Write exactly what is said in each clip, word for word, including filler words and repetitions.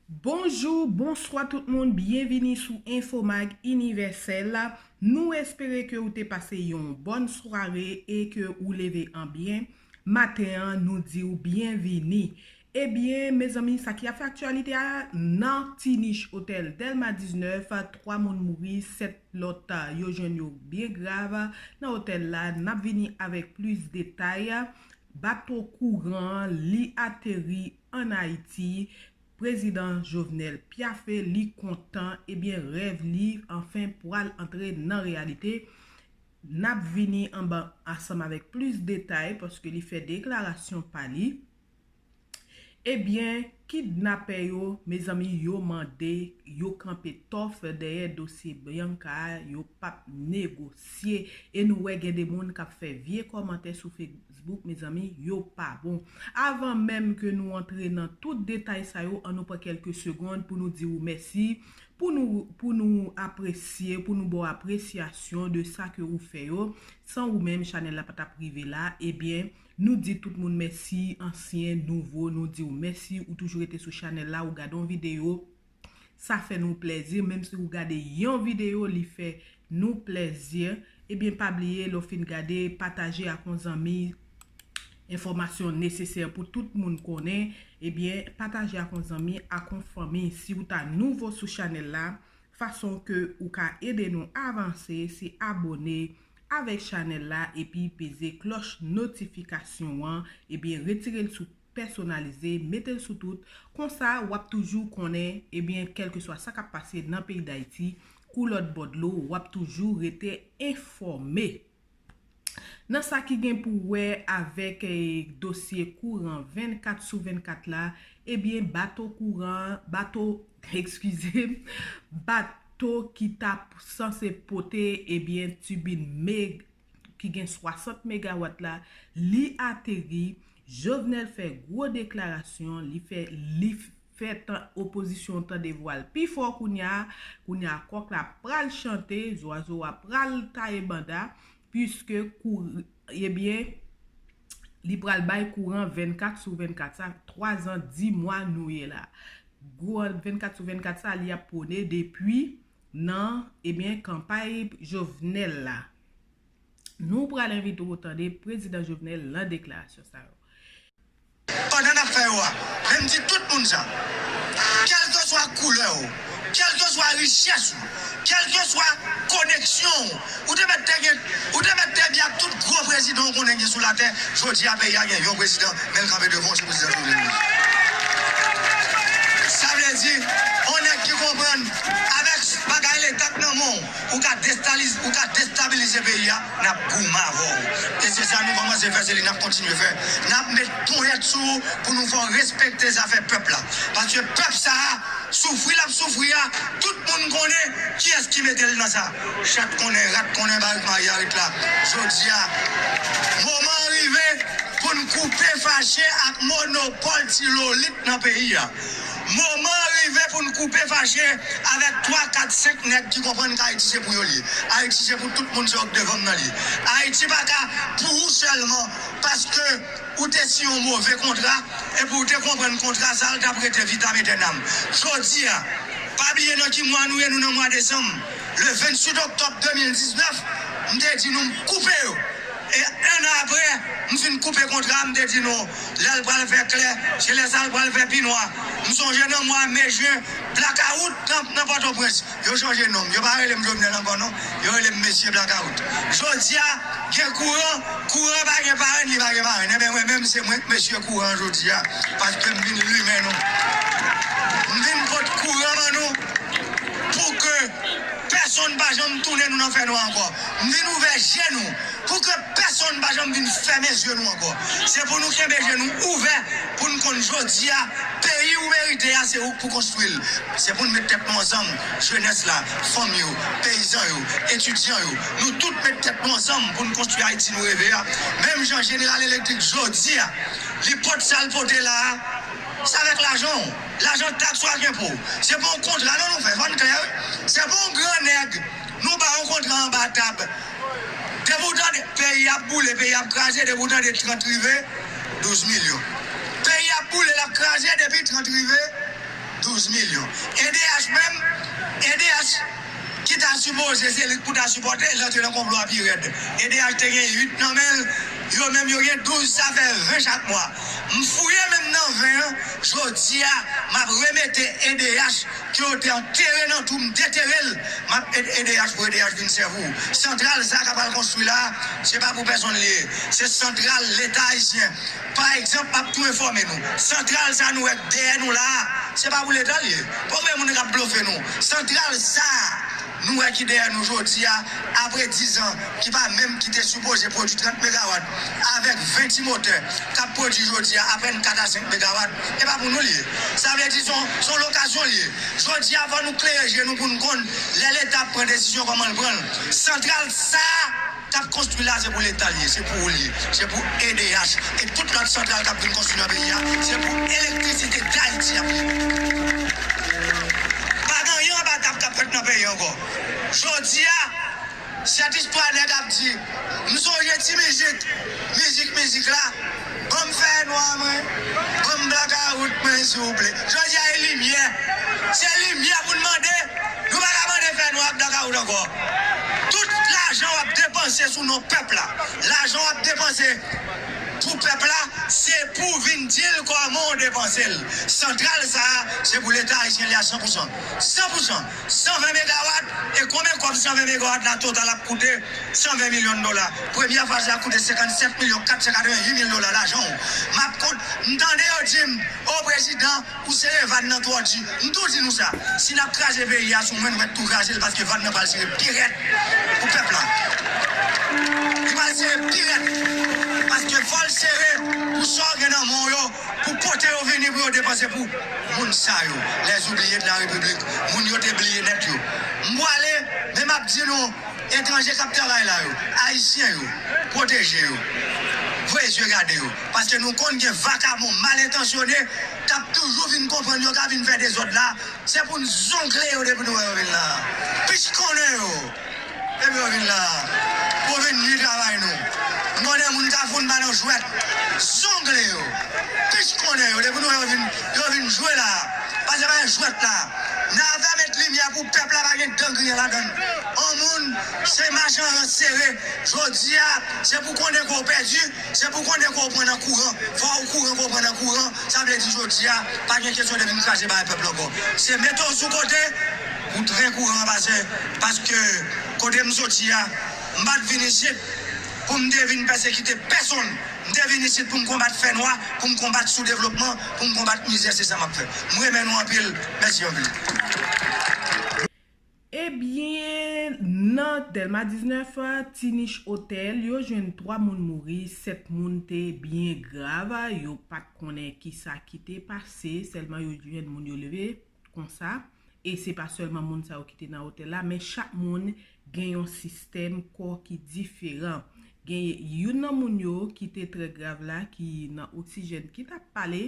Bonjou, bonswa tout moun, byenvini sou Infomag Inivèsèl. Nou espere ke ou te pase yon bòn sware e ke ou leve an byen. Maten an, nou di w byenvini. Ebyen, mezanmi, sa ki ap fè aktyalite a nan Ti Nich Otèl Dèlma diznèf, twa moun mouri, sèt lòt, a, yo jwenn yo byen grav nan otèl la. N ap vini avèk plis detay. Bato kouran, li ateri ann Ayiti. Prezidan Jovenel Piafe, li kontan, ebyen, rèv li, anfen, pral antre nan reyalite. N ap vini anba, ansanm avèk plis detay, paske li fè deklarasyon pa li. Ebyen, kidnapè yo, mezanmi, yo mande, yo kanpe tòf dèyè dosye Bianca a, yo p ap negosye. E nou wè gen de moun k ap fè vye kòmantè sou Facebook, mezanmi, yo pa bon. Avan menm ke nou antre nan tout detay sa yo, ann nou pran kèlke segonn pou nou di ou mèsi, pou nou, pou nou apresye, pou nou ba w apresyasyon de sa ke ou fè yo. San ou menm, chanèl la pa t ap rive la. Ebyen, nou di tout moun mèsi, ansyen, nouvo, nou di w mèsi, ou toujou rete sou chanèl la, ou gade yon videyo, sa fè nou plèzi, menm si ou gade yon videyo, li fè nou plèzi. Ebyen, pa bliye, lè w fin gade, pataje ak yon zanmi, enfòmasyon nesesè pou tout moun konnen. Ebyen, pataje ak yon zanmi, ak yon fanmi. Si ou ta nouvo sou chanèl la, fason ke ou ka ede nou avanse, se abòne avèk chanèl la epi peze klòch notifikasyon an, ebyen, retire l sou pèsonalize, mete l sou tout. Konsa, w ap toujou konnen, ebyen, kèlkeswa sa k ap pase nan peyi Dayiti, kou lòt bò dlo, w ap toujou rete enfòme. Nan sa ki gen pou wè avèk, eh, dosye kouran vennkat sou vennkat la, ebyen, bato kouran, bato, eskize m, bato ki t ap sanse pote, ebyen, tibin meg-, ki gen swasant megawat la, li ateri. Jovenel fè gwo deklarasyon, li fè, li fè tan, opozisyon tande vwa l pi fò kounye a. Kounye a, kòk la pral chante, zwazo a pral taye banda, piske kou-, ebyen, li pral bay kouran vennkat sou vennkat. Sa, twa zan, dis mwa nou ye la. Kouran vennkat sou vennkat sa, li ap pwone depi nan, ebyen, kanpay Jovenel la. Nou pral envite w tande Prezidan Jovenel nan deklarasyon sa yo. Pandan n ap fè yo a, men m di tout moun sa, kèlkeswa koulè w, kèlkeswa richès ou, kèlkeswa koneksyon w, ou te mèt te gen, ou te mèt te byen ak tout gwo prezidan w konnen gen sou latè, jodi a peyi a gen yon prezidan, men l kanpe devan w, se prezidan Jovenel Moïse. Sa vle di, yon nèg ki konprann avèk bagay leta k nan men w, ou ka destaliz-, ou ka destabilize peyi a, n ap goumen avè w. E se sa nou kòmanse fè, se li n ap kontinye fè. N ap met ponyèt sou ou pou nou fè w respekte zafè pèp la. Paske pèp sa a, soufri l ap soufri a, tout moun konnen kiyès ki mete l nan sa. Chat konnen, rat konnen, barik mayarit la. Jodi a, moman an rive pou n koupe fache ak monopòl ti lolit nan peyi a. Moman an rive pou n koupe fache avèk twa, kat, senk nèg ki konprann ke Ayiti se pou yo l ye. Ayiti se pou tout moun, se yo k devan m nan l ye. Ayiti pa ka pou ou sèlman, paske ou te siyen yon move kontra, epi ou te konprann kontra sa a, l t ap rete vitam etènam. Jodi a, pa bliye nan ki mwa nou ye, nou nan mwa desanm. Le venntuit oktòb de mil diznèf, m te di nou m koupe yo. E en an apre, m fin koupe kontra a, m te di nou, lè l pral fè klè, se lè sa l pral fè pi nwa. M sonje nan mwa me, jen, blakawout nan, nan Pòtoprens. Yo chanje non m. Yo pa rele m Jovenel ankò non. Yo rele m Mesye Blakawout. Jodi a, gen kouran, kouran pa gen parenn, li pa gen parenn. Enben, mwen menm, se mwen k Mesye Kouran jodi a, paske m vin limen nou. M vin pot kouran ban nou pou ke pèsonn pa janm tounen nou nan fènwa ankò. M vin ouvè je nou pou ke pèsonn pa janm vin fèmen je nou ankò. Se pou nou kenbe je nou ouvè, pou n konn jodi a, peyi ou merite a, se ou k pou konstwi l. Se pou n met tèt nou ansanm, jenès la, fanm yo, peyizan yo, etidyan yo. Nou tout met tèt nou ansanm pou n konstwi Ayiti nou reve a. Menm jan Jeneral Elektrik jodi a, li pot sa l pote la a, se avèk lajan w. Lajan taks ou ak enpo w. Se pa yon kontra non nou fè, fò n klè wi. Se pa yon gran nèg nou ba yon kontra anba tab. Depi w tande peyi ap boule, peyi ap kraze, depi w tande trant rive, douz milyon. Peyi ap boule, l ap kraze, depi trant rive, Douz milyon. E D H menm, E D H ki ta sipoze se li k pou ta sipòte, l antre nan konplo a pi rèd. E D H te gen uit nan men l, yo menm yo gen douz, sa fè ven chak mwa. M fouye menm nan ven an, jodi a, m ap remete E D H ke yo te antere nan twou, m detere l, m ap ede E D H pou E D H vin sèvi w. Santral sa k ap al konstwi la, se pa pou pèsonn li ye. Se santral Leta ayisyen. Pa egzanp, m ap tou enfòme nou. Santral sa nou wè k dèyè nou la a, se pa pou Leta l ye. Poko gen moun k ap blofe nou. Santral sa a, nou wè ki dèyè nou jodi a, apre diz an, ki pa menm ki te sipoze pwodui trant megawat, avèk ven ti motè k ap pwodui jodi a apèn kat a senk megawat, e pa pou nou l ye. Sa vle di se yon, se yon lokasyon l ye. Jodi a, fò nou klere je nou pou n konn lè Leta ap pran desizyon kòman l pran l. Santral sa a k ap konstwi la, se pou Leta l ye, se pou ou l ye, se pou E D H. E tout lòt santral k ap vin konstwi nan peyi a, se pou Elektrisite Dayiti ap ye. Pa gen anyen anba tab k ap fèt nan peyi ankò. Jodi a, sèt istwa nèg ap di, m sonje ti mizik, mizik, mizik la, ban m fènwa mwen, ban m blakawout mwen, souple. Jodi a, e limyè. Se limyè pou n mande. Nou pa ka mande fènwa ak blakawout ankò. Tout lajan w ap depanse sou non pèp la, lajan w ap depanse pou pèp la, se pou vin di l kòman w depanse l. Santral sa a, se pou Leta ayisyen li a san pou san. San pou san. San ven megawat, e konbyen kòb san ven megawat la total ap koute? San ven milyon dola. Premyè faz la koute senkannsèt milyon kat san katreven uit mil dola lajan w. M ap kont, m tande yo di m, o prezidan, ou sere vàn nan twò di. M tou di nou sa, si n ap kraze peyi a sou mwen, nou mèt tou kraze l, paske vàn nan pral sere pi rèd pou pèp la. Li pral sere pi rèd, paske fò l sere pou sa w gen nan men w yo, pou pote yo vini pou yo depanse pou moun sa yo, les oubliés de la République, moun yo te bliye nèt yo. M pwale, men m ap di nou, etranje k ap travay la yo, ayisyen yo, pwoteje yo, voye zye gade yo, paske nou konn gen vakabon mal entansyone k ap toujou vin konprann yo ka vin fè dezòd la, se pou n zongle yo depi nou wè yo vin la. Pich konnen yo. Depi yo vin la, pou vin nwi travay nou. M konnen moun Kafou n ba yo jwèt. Zongle yo. Pich konnen yo. Depi nou wè yo vin, yo vin jwe la. Pase pa jwèt la. N a fè met limyè pou pèp la pa gen dan griyen ladan l. On moun, se machan rans sere. Jodi a, se pou konnen ke w pèdi, se pou konnen ke w pran nan kouran. Fò w kouran pou w pran nan kouran. Sa vle di jodi a, pa gen kesyon de vin kraze bagay pèp la ankò. Se mete w sou kote pou tren kouran an pase. Paske kote m soti a, m pa t vin isit pou m te vin pèsekite pèsonn. M te vin isit pou m konbat fènwa, pou m konbat soudevlopman, pou m konbat mizè, se sa m ap fè. M renmen nou anpil. Mèsi anpil. Ebyen, nan Dèlma diznèf, Ti Nich Otèl, yo jwenn twa moun mouri, sèt moun te byen grav. Yo pa t konnen kisa ki te pase, sèlman yo jwenn moun yo leve konsa. E se pa sèlman moun sa yo ki te nan otèl la, men chak moun gen yon sistèm kò ki diferan. Gen youn nan moun yo ki te trè grav la, ki nan oksijèn, ki t ap pale,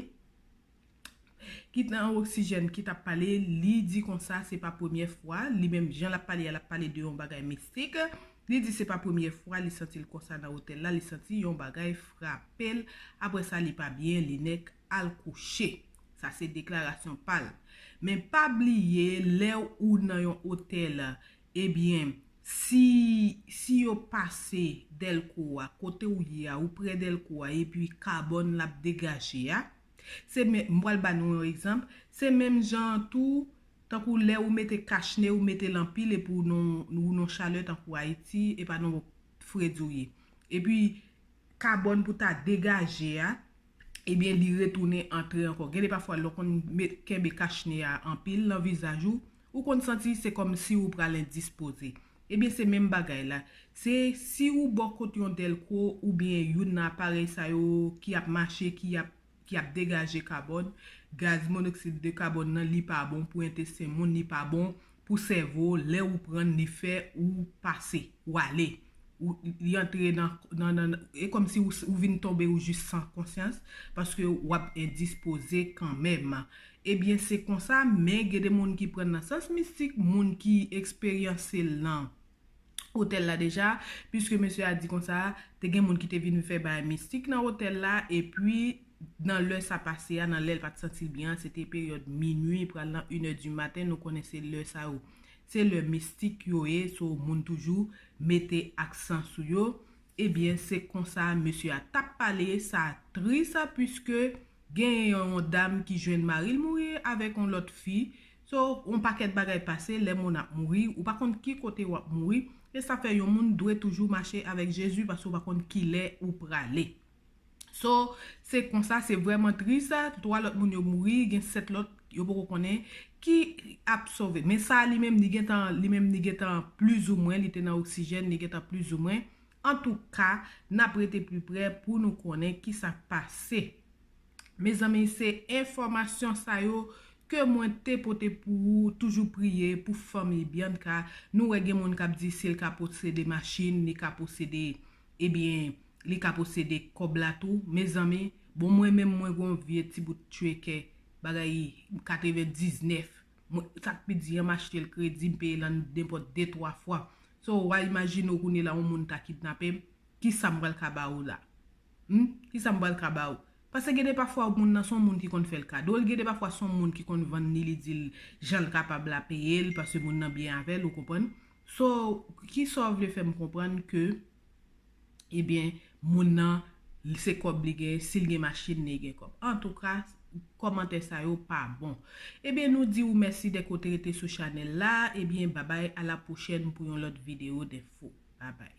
ki nan oksijèn, ki t ap pale, li di konsa se pa premyè fwa, li menm jan l ap pale a, l ap pale de yon bagay mistik. Li di se pa premyè fwa li santi l konsa nan otèl la, li santi yon bagay frape l. Apre sa, li pa byen, li nèk al kouche. Sa se deklarasyon pa l. Men pa bliye, lè ou nan yon otèl, ebyen, si, si yo pase dèlko a, kote ou ye a, ou prè dèlko a, epi kabòn l ap degaje a, se men, m pral ba nou yon egzanp, se menm jan an tou, tankou lè ou mete kachne, ou mete l anpil, epi ou nan, ou nan chalè tankou Ayiti, e pa nan fredi w ye. Epi, kabòn pou ta degaje a, ebyen, li retounen antre ankò. Gen de pafwa, lè w konn met, kenbe kachne a anpil nan vizaj ou, ou konn santi se kòmsi ou pral endispoze. Ebyen, se menm bagay la. Se si ou bò kot yon dèlko oubyen youn nan aparèy sa yo ki ap mache, ki ap, ki ap degaje kabòn, gaz monoksid de kabòn nan, li pa bon pou entesten moun, li pa bon pou sèvo, lè ou pran l, li fè ou pase, ou ale. Ou, li antre nan, nan, nan, e kòmsi ou, ou vin tonbe, ou jis san konsyans, paske w ap endispoze kanmenm. Ebyen, se konsa, men gen de moun ki pran nan sans mistik, moun ki eksperyanse l nan otèl la deja, piske mesye a di konsa, te gen moun ki te vin fè bagay mistik nan otèl la, epi nan lè sa pase a, nan lè l pa t santi l byen an, se te peryòd minui pral nan inè di maten, nou konnen se lè sa yo. Se lè mistik yo ye, so moun toujou mete aksan sou yo. Ebyen, se konsa mesye a t ap pale, sa tris, puiske gen yon dam ki jwenn mari l mouri avèk yon lòt fi. So, yon pakèt bagay pase, lè moun ap mouri, ou pa konn ki kote w ap mouri, e sa fè yon moun dwe toujou mache avèk Jezi, paske ou pa konn ki lè ou prale. So, se konsa, se vrèman tris. Twa lòt moun yo mouri, gen sèt lòt yo poko konnen ki ap sove. Men sa li menm li gentan, li menm li gentan plizoumwen, li te nan oksijèn, li gentan plizoumwen. Antouka, n ap rete pi prè pou nou konnen ki sa k pase. Mezanmi, se enfòmasyon sa yo ke mwen te pote pou ou. Toujou priye pou fanmi Bianca. Nou wè gen moun k ap di si l ka posede machin, li ka posede, ebyen, li ka posede kòb la tou. Mezanmi, bon, mwen menm mwen gen yon vye ti bout tchwekè, bagay katrevendiznèf. Mwen, sa k pi di an, m achte l kredi, m peye l an nenpòt de twa fwa. So, w a imajine w kounye la, yon moun ta kidnape m, ki sa m pral ka ba ou la? Hmm? Ki sa m pral ka ba ou? Paske gen de pafwa moun nan se yon moun ki konn fè l kado l, gen de pafwa se yon moun ki konn vann li, li di l jan l kapab la peye l, paske moun nan byen avè l, ou konprann? So, ki sa w vle fè m konprann ke, ebyen, moun nan, se kòb li gen, si l gen machin, li gen kòb. Antouka, kòmantè sa yo pa bon. Ebyen, nou di w mèsi dèk ou te rete sou chanèl la. Ebyen, babay, a la pwochèn pou yon lòt videyo denfo. Babay.